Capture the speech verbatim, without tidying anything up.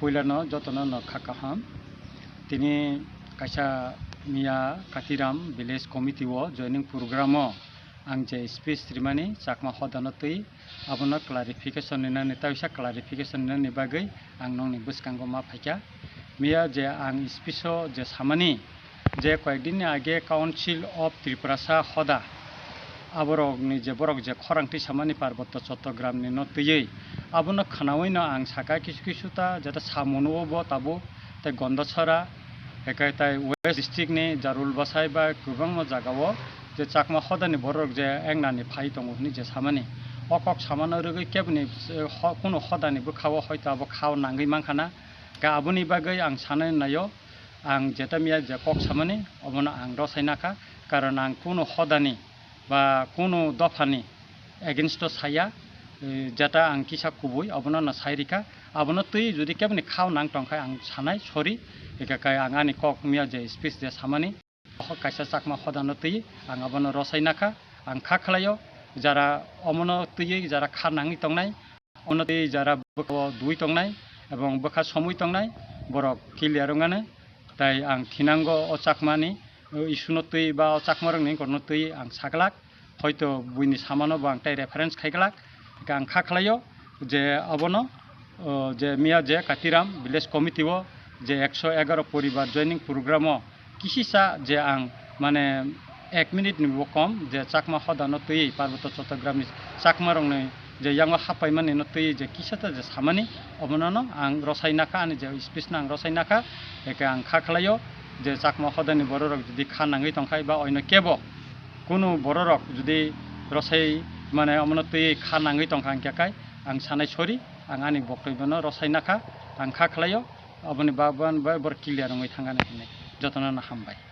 Puilano jotono no kha kaham. Tini kaisa miya Katiram Village Committee o joining program o ang je speech rimani Chakma hodano twi abono clarification rinani, tawisa clarification rinani bagwi ang nongni bwskango ma phaikha. Miya je ang speech o je samani, je koyekdinni age Council of Tiprasa hoda, aborokni je borok je khorang twi samani Parbotto Chottogramni no twiwi, abono khwnawino ang saka kisu kisu ta jeta samuno bo tabuk tei Gondachara, ekai tai West District ni Jarul Bwsai ba kwbangma jagao je Chakma hodani borok je engnani phai tongo hwnwi je samani. O kok samano rwgwi keboni, eh, ho-, kunu hodani bwkhao hoito abo khao nangwi mankha na. Ga aboni bagwi ang sanai naio, ang jeta miya je kok samani, obono ang rosai nakha, karon ang kunu hodani ba kunu dophani against o saya, eh, jeta ang kisa kubui, obono no sai rikha, abono twi jodi keboni khao nang tongkha ang sanai, sorry, eka kai ang ani kok miya je speech je samani, kaisa Chakma hodano twi ang abono rosai nakha, ang kha khlaio, jara omono twi jara kha nangwi tongnai, Ono tei jara bwkha o dui tongnai ebong bwkha somwi tongnai, borok clear wngmani. Tai ang thinango o Chakmani, o issue no twi ba o Chakmarokni wngkorno twi ang saglak, hoito buini samano bo ang tai reference khaiglak. Hwnkhe ang kha khlaio je abono, o, je miya je Katiram Village Committee o je ekso egaroh poribar joining program o kisisa je ang, mane, ek minute ni bo kom je Chakma hodano twi, Parbotto Chottogramni Chakmarokni je yango haphaimani no twi je kisa ta je samani, obono no ang rosai nakha, ani je speech no ang rosai nakha, eke ang kha khlaio je Chakma hodani bororok jodi kha nangwi tongkha ba oino kebo kunu bororok jodi rosai, mane, omono twi kha nangwi tongkha hwnkhe kai ang sanai sorry, ang ani boktobyo no rosai nakha, ang kha khlaio, oboni bagwi bai bor clear wngwi thangani hinwi jotono no hambai.